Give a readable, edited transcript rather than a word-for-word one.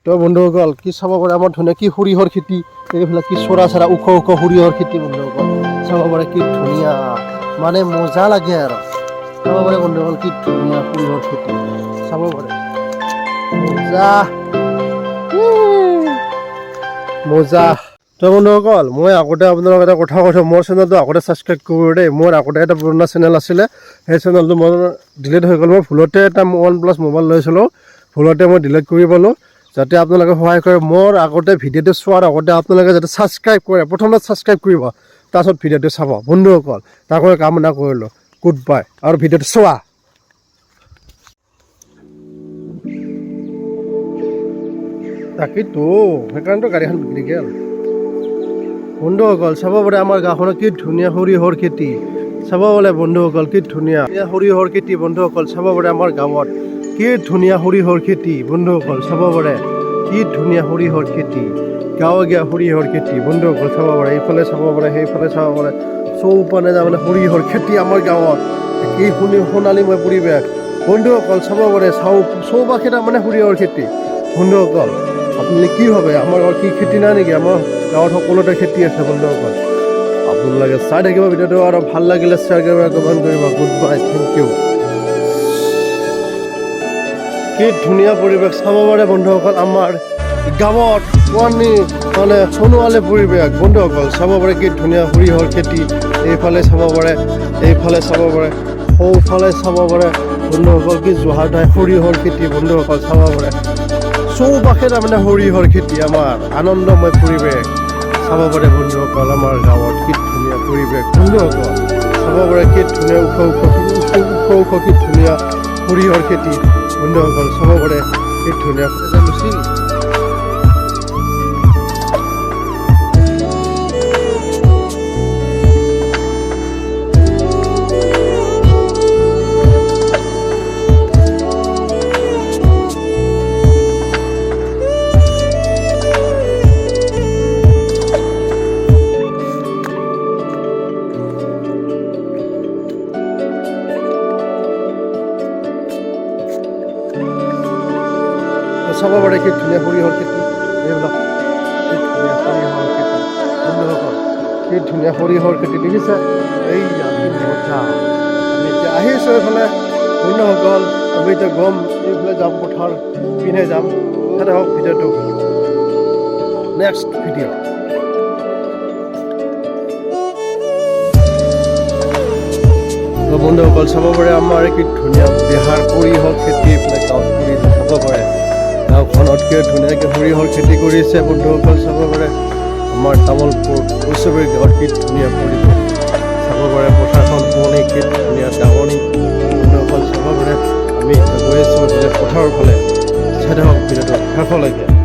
তো বন্ধুসকল, কি চাব পাৰে আমাৰ ধুনীয়া কি সৰিয়হৰ খেতি। এইবিলাক কি চৰা চৰা ওখ ওখ সৰিয়হৰ খেতি বন্ধুসকল, চাব পাৰে কি ধুনীয়া, মানে মজা লাগে আৰু। চাব পাৰে বন্ধুসকল, কি ধুনীয়া সৰিয়হৰ খেতি, চাব পাৰে মজা মজা। তো বন্ধুসকল, মই আগতে আপোনালোক এটা কথা কৈছোঁ, মোৰ চেনেলটো আগতে ছাবস্ক্ৰাইব কৰিব দেই। মোৰ আগতে এটা পুৰণা চেনেল আছিলে, সেই চেনেলটো মোৰ ডিলিট হৈ গ'ল। মই ভুলতে এটা ওৱান প্লাছ মোবাইল লৈছিলোঁ, ভুলতে মই ডিলিট কৰি পালোঁ। যাতে আপোনালোকে সহায় কৰে, মোৰ আগতে ভিডিঅ'টো চোৱাৰ আগতে আপোনালোকে যাতে ছাবস্ক্ৰাইব কৰে, প্ৰথমতে ছাবস্ক্ৰাইব কৰিব, তাৰপাছত ভিডিঅ'টো চাব বন্ধুসকল। তাকে কামনা কৰিলোঁ। গুড বাই আৰু ভিডিঅ'টো চোৱা। তাকেতো, সেইকাৰণেতো গাড়ীখন বিক্ৰী গ'ল। বন্ধুসকল, চাব পাৰে আমাৰ গাঁওখনত কি ধুনীয়া সৰিয়হৰ খেতি। চাব পাৰে বন্ধুসকল, কি ধুনীয়া সৰিয়হৰ খেতি। বন্ধুসকল, চাব পাৰে আমাৰ গাঁৱত কি ধুনীয়া সৰিয়হৰ খেতি। বন্ধুসকল, চাব পাৰে কি ধুনীয়া সৰিয়হৰ খেতি, গাঁৱলীয়া সৰিয়হৰ খেতি। বন্ধুসকল, চাব পাৰে, এইফালে চাব পাৰে, সেইফালে চাব পাৰে, চৌপানে তাৰমানে সৰিয়হৰ খেতি আমাৰ গাঁৱত। কি শুনি সোণালীময় পৰিৱেশ। বন্ধুসকল, চাব পাৰে চৌপাশে তাৰমানে সৰিয়হৰ খেতি। বন্ধুসকল, আপুনি কি ভাবে, আমাৰ গাঁৱত কি খেতি নাই নেকি? আমাৰ গাঁৱত সকলোতে খেতি আছে। বন্ধুসকল, আপোনালোকে চাই থাকিব ভিডিঅ'টো আৰু ভাল লাগিলে শ্বেয়াৰ কৰিব, কমেণ্ট কৰিব। Good bye, thank you. কি ধুনীয়া পৰিৱেশ, চাব পাৰে বন্ধুসকল, আমাৰ গাঁৱত শুৱানি মানে সোণোৱালী পৰিৱেশ। বন্ধুসকল, চাব পাৰে কি ধুনীয়া সৰিয়হৰ খেতি। এইফালে চাব পাৰে, এইফালে চাব পাৰে, সোঁফালে চাব পাৰে। বন্ধুসকল, কি জোহাৰ ঠাই সৰিয়হৰ খেতি। বন্ধুসকল, চাব পাৰে চৌপাশে তাৰমানে সৰিয়হৰ খেতি, আমাৰ আনন্দময় পৰিৱেশ। চাব পাৰে বন্ধুসকল, আমাৰ গাঁৱত কি ধুনীয়া পৰিৱেশ। বন্ধুসকল, চাব পাৰে কি ধুনীয়া ওখ ওখ ওখ ওখ কি ধুনীয়া সৰিয়হৰ খেতি। বন্ধুসকল, চাব পাৰে কি ধুনীয়া লুচি। চাব পাৰে কি ধুনীয়া সৰিয়হৰ খেতি। এইবিলাক কি ধুনীয়া সৰিয়হৰ খেতি। বন্ধুসকল, কি ধুনীয়া সৰিয়হৰ খেতি দেখিছে? এইয়া কি মজা। আমি এতিয়া আহিছোঁ এইফালে। বন্ধুসকল, আমি এতিয়া গম এইফালে যাম, পথাৰ পিনে যাম। চাই থাকক ভিডিঅ'টো, নেক্সট ভিডিঅ'। বন্ধুসকল, চাব পাৰে আমাৰ কি ধুনীয়া বিহাৰ সৰিয়হৰ খেতি। এইফালে গাঁৱত সৰিয়হ চাব পাৰে, গাঁওখনত কি ধুনীয়াকৈ সৰিয়হৰ খেতি কৰিছে। বন্ধুসকল, চাব পাৰে আমাৰ তামোলপুৰ কচুবাৰী গাঁৱত কি ধুনীয়া পৰিৱেশ। চাব পাৰে পথাৰখন শুৱনি, কি ধুনীয়া দাৱনি। বন্ধুসকল, চাব পাৰে আমি এতিয়া গৈ আছোঁ এইফালে পথাৰৰ ফালে। চাই থাকক ভিডিঅ'টো শেষলৈকে।